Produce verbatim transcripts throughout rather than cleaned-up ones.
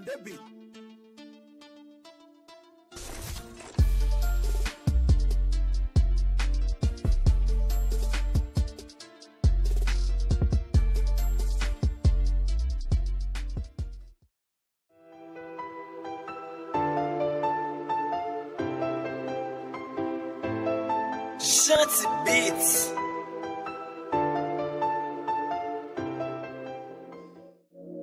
The beat. Shanty Beats.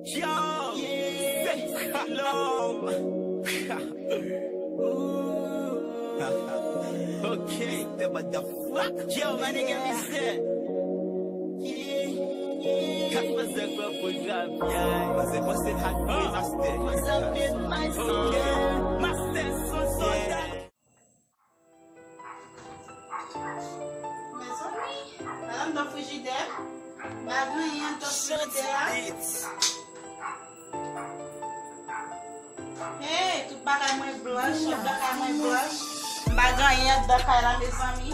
Yo, sick love. Ooh. Okay, the motherfucker. Yo, my nigga, mi sè. Kat maze kwa pou grab, yeah. Maze kwa se hot, master. Maze beat, my son. Okay. Master, son, son, yeah. Mezanmi, al anndan frijidè. M pa gen anyen anndan frijidè a. Hey, tout bagay mwen blanch, anndan kay mwen blanch. M pa gen anyen anndan kay la, mezanmi.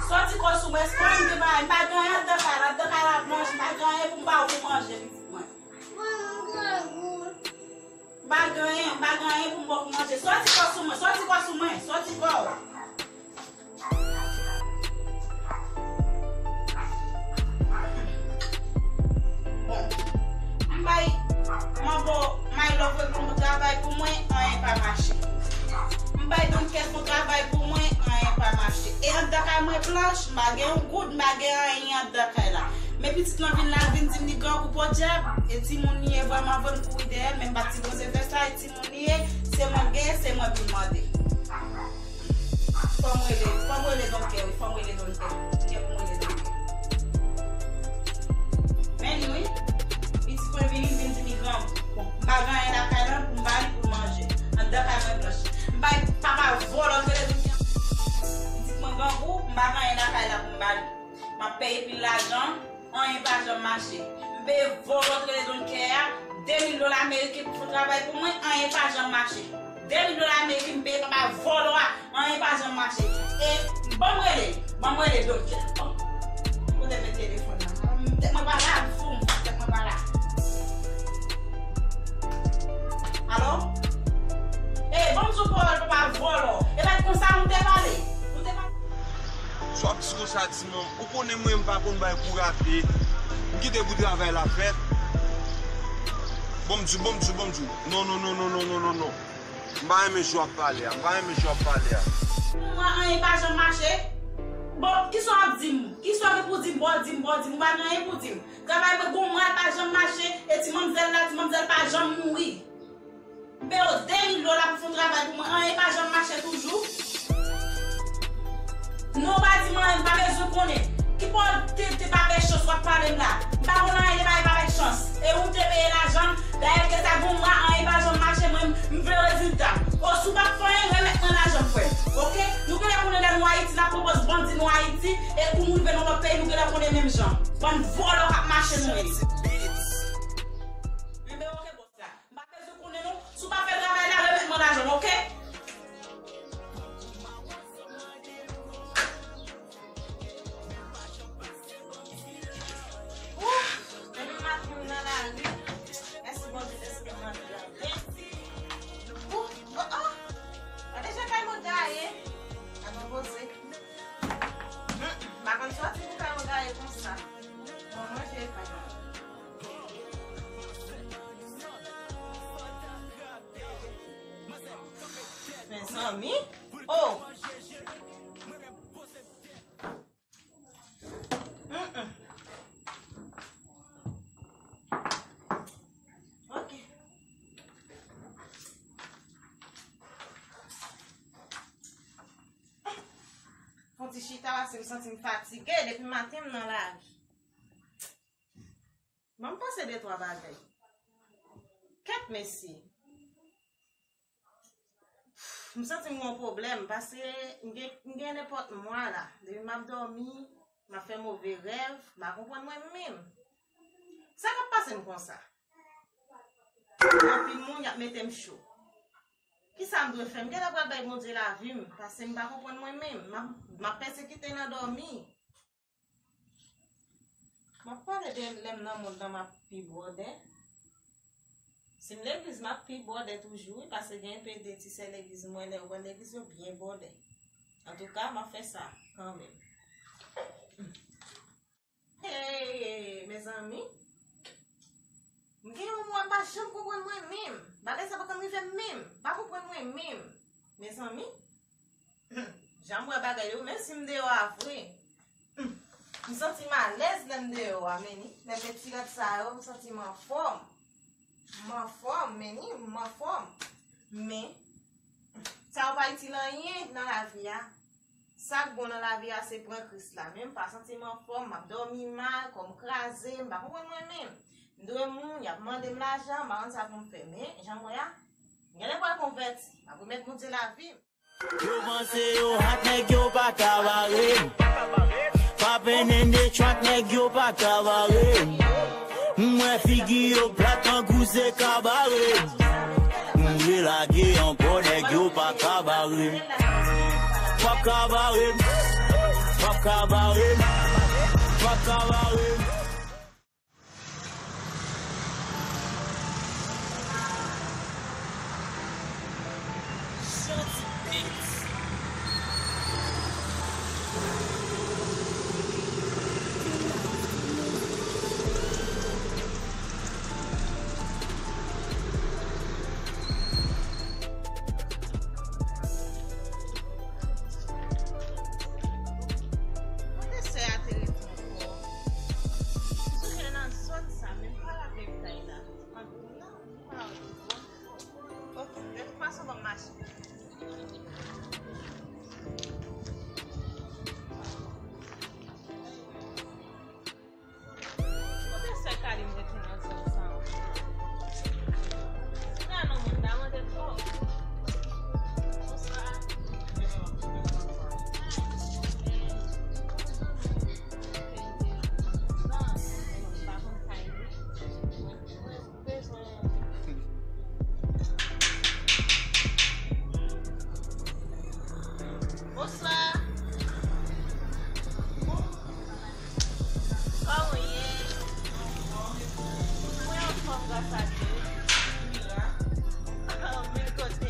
Sòti kò sou mwen, èske m gen bagay? M pa gen anyen anndan kay la, anndan kay la blanch, m pa gen anyen pou m ba w pou manje, pitit mwen. M pa gen anyen, m pa gen anyen pou m ba w pou manje. Sòti kò sou mwen, sòti kò sou mwen, sòti kò. Bon, m bay Manbo, My Love, fè yon travay pou mwen, anyen pa mache. M bay Don Kèt yon travay pou mwen, anyen pa mache. E anndan kay mwen blanch, m pa gen yon goud, m pa gen anyen anndan kay la. Men pitit lan vin la, l vin di m li grangou podyab, e timoun li ye vrèman vre, m kouri dèyè l, men m pa t sipoze fè sa, e timoun li ye, se mwen l genyen, se mwen pou l mande. Fò m rele, fò m rele Don Kè, wi, fò m rele Don Kè. M gen pou m rele Don Kè. Men li, wi. Pitit mwen vini, vin di li grangou. Bon, m pa gen anyen lakay lan pou m ba li pou l manje. Anndan kay mwen blanch. M bay papa vòlò k rele Don Kè. Pitit mwen grangou, m pa gen anyen lakay la pou m ba li. M ap peye pil lajan. Anyen pa janm mache. M peye vòlò k rele Don Kè a de mil dola ameriken pou fè travay pou mwen, anyen pa janm mache. De mil dola ameriken m peye papa vòlò a, anyen pa janm mache. E ban m rele, ban m rele Don Kè. Bon. Kote m met telefòn nan? Tèt mwen pa la, m fou, tèt mwen pa la. Alo? Ey, ban m di w pawòl papa vòlò. E pa t konsa nou te pale. Nou te pale. Sa w ap di konsa, timoun? Ou konnen mwen, m pa konn bay kou rate. M kite pou travay la fèt. Bon, m di w, bon, m di w, bon, m di w. Non, non, non. M pa renmen jan w ap pale a. M pa renmen jan w ap pale a. Mwen, anyen pa janm mache. Bon, kisa w ap di m? Kisa w gen pou di m? Bon, di m, bon, di m. Ou pa gen anyen pou di m. Travay mwen gon mwa l pa janm mache, e ti manmzèl la, ti manmzèl pa janm mouri. M peye w de mil dola pou fè yon travay pou mwen, anyen pa janm mache toujou. Non, w pa di m anyen, m pa bezwen konnen. Ki bò te, te pa fè chans w ap pale m la? M pa konn anyen de bagay pa fè chans. E ou te peye lajan l, dayè ke sa gon mwa, anyen pa janm mache, mwen, m vle rezilta. O, si w pa fè anyen, remèt mwen lajan m, frè m. Oke? Nou genlè konnen lè nou Ayiti, n ap pran pòz bandi nou Ayiti, e kou nou rive nan lòt peyi, nou genlè konnen menm jan. Bann vòlò k ap mache nou ye. Enben, oke, bòs la. M pa bezwen konnen non. Si w pa fè travay la, remèt mwen lajan m, oke? Ooh, depi maten m nan lari. Mèsi Bondye dèske m antre antre. Ooh, oh, oh. Gade jan kay mwen gaye. Gade mwen poze. Mm, m pa konn sòti pou kay mwen gaye konsa. Bon, manje kay mwen. Mezanmi. Oh. Mm-mm. Ok. Fon ti chita, paske m santi m fatige depi maten m nan lari. Ban m panse de twa bagay. Kèt mesye. M santi m gen yon pwoblèm, paske m gen, m gen nenpòt mwa la. Depi m ap dòmi, m ap fè move rèv, m pa konprann mwen menm. Sa k ap pase m konsa? Anpil moun y ap mete m cho. Kisa m dwe fè? M genlè pral bay Bondye lavi m, paske m pa konprann mwen menm. M ap, m ap pèsekite nan dòmi. M ap pale de lè m nan mond lan, m ap pi bwòdè. Si m legliz, m ap pi bwòdè toujou, wi, paske gen enpe de ti sè legliz mwen, lè yo pran legliz, yo byen bwòdè. Antouka, m ap fè sa kanmenm. Hey, mezanmi. M gen yon mwa m pa janm konprann mwen menm. Bagay sa pa konn rive m menm. M pa konprann mwen menm. Mezanmi. Jan m wè bagay yo, menm si m deyò a vre. M santi m alèz lè m deyò a, men ni. Lè m met ti rad sa yo, m santi m anfòm. M anfòm, men ni, m anfòm. Men, sa yo pa itil anyen nan lavi a. Sa k bon nan lavi a se pran Kris la. Men m pa santi m anfòm, m ap dòmi mal, kò m kraze, m pa konprann mwen menm. M dwe moun, y ap mande m lajan, m pa konn sa pou m fè. Men, jan m wè a, m genlè pral konvèti, m ap remèt Bondye lavi m. Yo panse yo hot, nèg yo pa ka bare m. Poppin' in the trunk, nèg yo pa ka bare m. M wè figi yo plat tankou se kabare. M relage ankò, nèg yo pa ka bare m. Pa ka bare m. Pa ka bare m. Pa ka bare m. Kote sè a te rete ankò? M sonje nan zòn sa, men m pa raple kay la. Ann, non, m pa raple. Ok, de tout fason, ban m mache. Kote sè Kalim rete nan zòn sa ankò? Nan non moun la mande, oh. Bonswa. Bonswa. Kòman w ye? Mwen anfòm, gras a Dye. Mil kote w.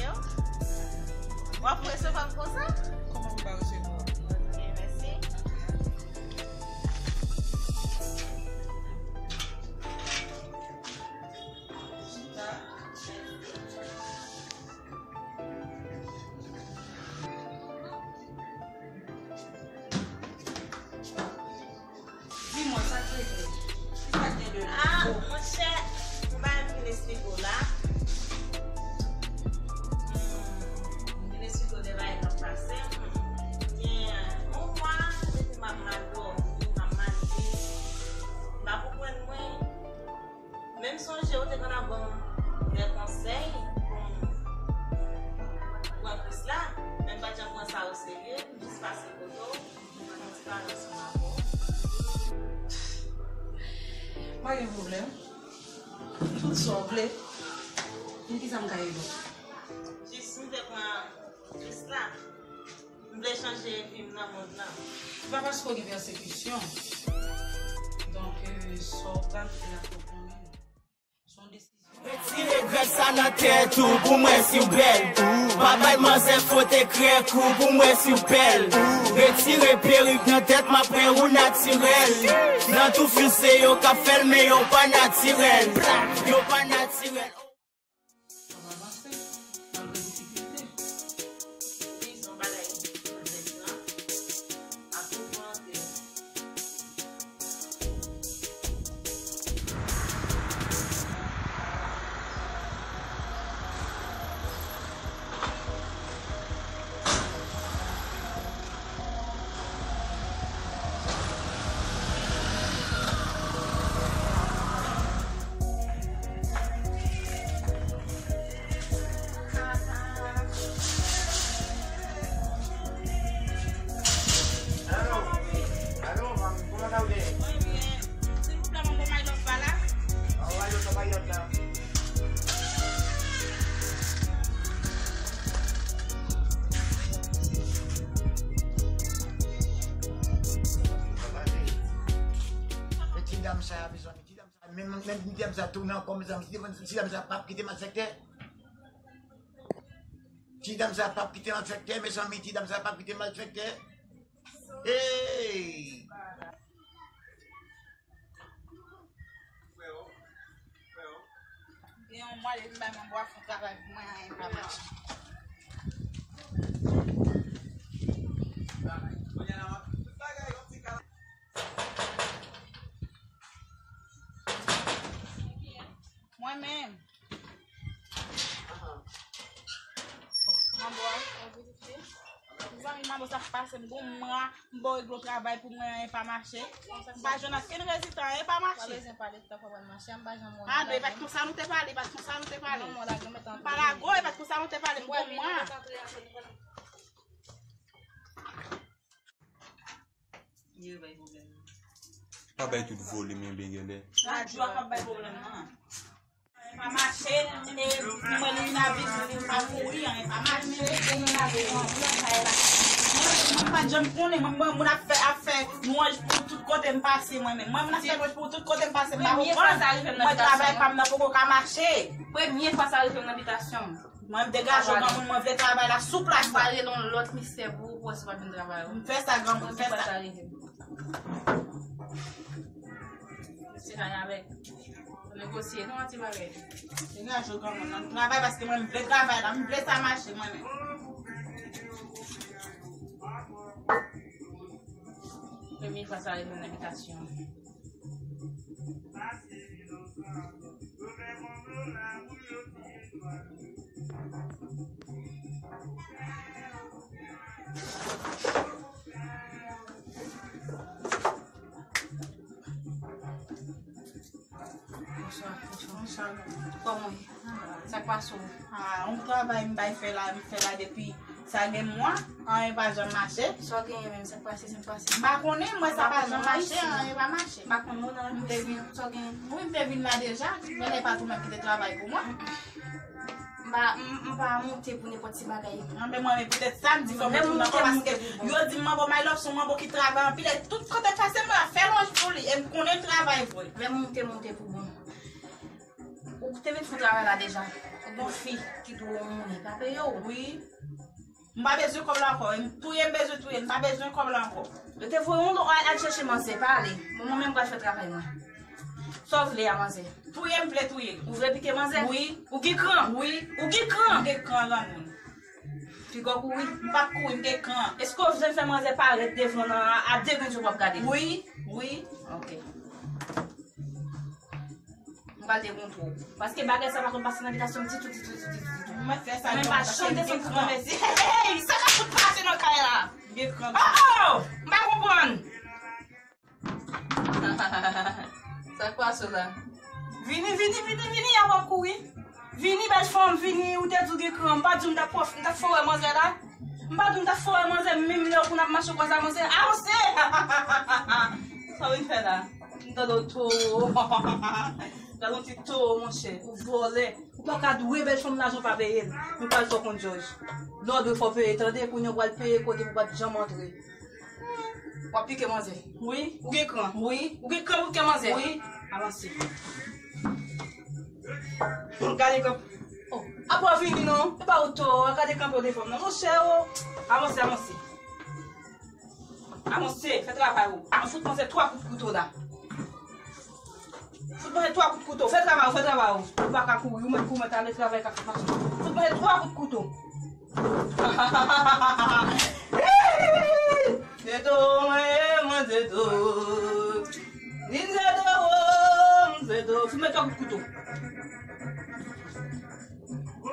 W ap resevwa m konsa? Kòman m pa resevwa w? Ok, mèsi. Chita. Di mwen, sa k regle? Ki sa k gen de nou? Ah, monchè, m pa menm fin esplike w la. Hmm, m fin esplike w de bagay k ap pase. Hmm, gen yon mwa depi m ap mal dòmi, m ap mal viv. M pa konprann mwen. Men m sonje ou te konn ap ban m de konsèy pou m pran kous la, men m pa t janm pran sa oserye, m jis pase kote w, m fè yon ti pale ansanm avè w. Pa gen pwoblèm. Tout sa w vle. Men kisa m ka ede w? Jis m te pran kous la. M vle chanje vi m nan mond lan. Se pa paske w gen pèsekisyon. Donk, euh, sa w pral fè a fò w konnen. Se yon desizyon. Retire grès sa nan tèt ou pou m wè si w bèl. Pa bay manzè foto krèk ou pou m wè si w bèl. Retire perik nan tèt m apre ou natirèl. Nan tou fil se yo k ap fè l men yo pa natirèl. Yo pa natirèl. N ap avanse malgre difikilte. Wi, se yon bagay ki konplèks la. Ap toujou antre. Ti dam sa tounen ankò, mezanmi. Ti dam sa p ap kite malfektè. Ti dam sa p ap kite malfektè, mezanmi. Ti dam sa p ap kite malfektè. Hey! Gen yon mwa depi m bay manbo a fè yon travay pou mwen, anyen pa mache. Mwen menm. Manbo a. Mezanmi, manbo sa pase m gon mwa, m ba w regle yon travay pou mwen, anyen pa mache. M pa jwenn okenn rezilta, anyen pa mache. Ah non, e pa t konsa nou te pale, e pa t konsa nou te pale. M pa lago, e pa t konsa nou te pale, m gon mwa. Yo bay pwoblèm nan. Pa bay tout volim enben genlè. Radyo a k ap bay pwoblèm nan. Pa mache, e, mwen li vin avik mwen, li pa kouri, anyen pa mache. Mwen pa t janm konnen, mwen, mwen, moun ap fè, ap fè lwanj pou tout kote m pase, mwen menm. Mwen, moun ap fè lwanj pou tout kote m pase, m pa konprann. Mwen, travay pa m nan poko ka mache. Premye fwa sa rive m nan bitasyon m. Mwen, m degaje w, granmoun, mwen vle travay la sou plas la. M pral rele yon lòt mistè pou ou, pou wè si w pa vin travay ou. M fè sa, granmoun, m fè sa. Se kay avèk. Negosye, non, ti bagay. Degaje w, granmoun, ann travay, paske mwen, m vle travay la, m vle sa mache, mwen menm. Premye fwa sa rive nan bitasyon. Bonswa, bonswa. Kòman w ye? Sa k pase w? Ah, yon travay m bay fè la, m fè la depi sa gen mwa, anyen pa janm mache. Sa w genyen menm? Sa k pase? Sa k pase? M pa konnen, mwen sa pa janm mache, anyen pa mache. M pa konnen w nan la. Sa w genyen? Wi, m te vin la deja, men e pa tou mèt ki te travay pou mwen. M pa, m, m pa monte pou nenpòt ti bagay. Anben mwen, men poutèt sa, m di fò m tounen ankò, paske yo di m manbo My Love se yon manbo ki travay anpil, e tout kote l pase, mwen ap fè lwanj pou li, e m konnen l travay vre. Lè m monte, monte pou bon. Ou te vin fè travay la deja. Ou gon fi ki dwe w moun, li pa peye w. Wi. M pa bezwen kòb la ankò. M touye, m bezwen touye. M pa bezwen kòb la ankò. Yo te voye yon lòt al chèche manzè, pa ale. Bon, mwen menm m pral fè travay mwen. Sa w vle a, manzè? Touye m vle touye. Ou vle pike manzè? Wi. Ou gen kran? Wi. Ou gen kran? M gen kran, granmoun. Piga w kouri? M p ap kouri, m gen kran. Èske w vle fè manzè parèt devan nan a, a de men w ap gade? Wi, wi. Ok. M pral dekontre w. Paske bagay sa pa konn pase nan bitasyon m ditou, ditou, ditou, ditou, ditou. Mwen pa janm desann ti granmèsi. Hey, hey, sa k ap fout pase nan kay la? Oh, oh, m pa konprann. Sa k pase la? Vini, vini, vini, vini, y ap kouri. Vini, bèl fanm, vini, ou te di w gen kran. M pa di w m t ap fè, m t ap fè wè manzè la. M pa di w m t ap fè wè manzè, menm lè w konn ap mache konsa, manzè. Avanse! Sa w vin fè la? M tande w towo. Gade yon ti towo, monchè. Ou vòlè. Ou pa ka dwe bèl fanm lajan w pa peye l. Nou pral fè w konn jòj. Lè w dwe fò w peye, tande, kounye a w pral peye kote pou w pa t janm antre. W ap pike manzè. Wi. Ou gen kran. Wi. Ou gen kran pou pike manzè. Wi. Avanse. Gade kanpe. Oh, apa w vini non? E pa ou to, gade kanpe w devan m nan. Monchè, oh. Avanse, avanse. Avanse, fè travay ou. Mwen fout manzè twa kout kouto la. Fout manzè twa kout kouto. Fè travay ou, fè travay ou. Ou pa ka kouri, ou mèt kouri, ou mèt ale travay kaka mache. Fout manzè twa kout kouto. Zedo, mwen, mwen, Zedo. Vin Zedo, mwen, Zedo. Fout manzè twa kout kouto.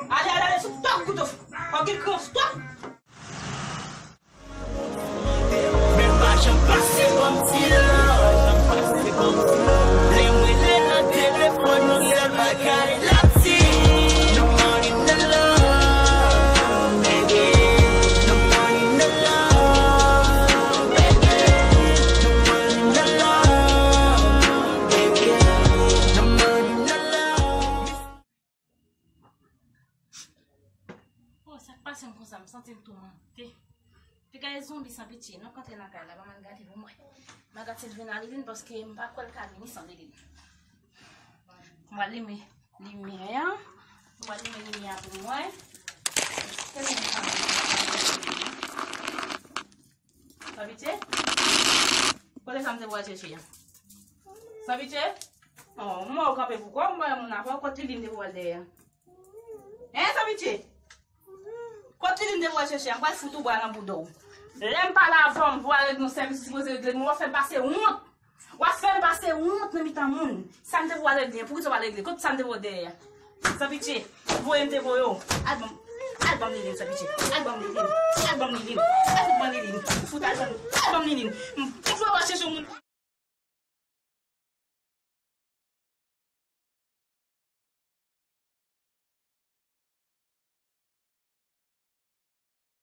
Ale, ale, ale, fout twa kout kouto. Fò gen kran, fout twa. Men pa janm pase banm ti love. Lè m rele nan telefòn, yon sèl bagay l ap di. No money, no love, baby. No money, no love, baby. No money, no love, baby. No money, no love. Oh, sa k pase m konsa, m santi m toumante. Te gade zonbi san pitye, nou k antre nan kay la, ban m al gade pou m wè. M al gade si l vin al vin, paske m pa kwè l ka vini san Lilin. Ban Mwen limen limyè a. Mwen limen limyè a pou mwen. Sa pitye? Kote sa m te pral chèche a? Sa pitye? Oh, mwen ou kanpe pou kò, mwen moun apre, kote li m te pral dèyè? Hein, sa pitye? Kote li m te pral chèche a? M pral fout ou bwa nan bouda w. Lè m pale avè w, m pou al regle yon sèvis ou sipoze regle, men w ap fè m pase wont. W ap fè m pase wont nan mitan moun. Sa m te pou al regle, poukisa w pa regle? Kote sa m te voye dèyè a? San pitye, voye m te voye w. Al ban m, al ban m Liline, San pitye. Al ban m Liline. Al ban m Liline. Al fout ban Liline. Fout al ban m, al ban m Liline. M fout al chèche yon moun.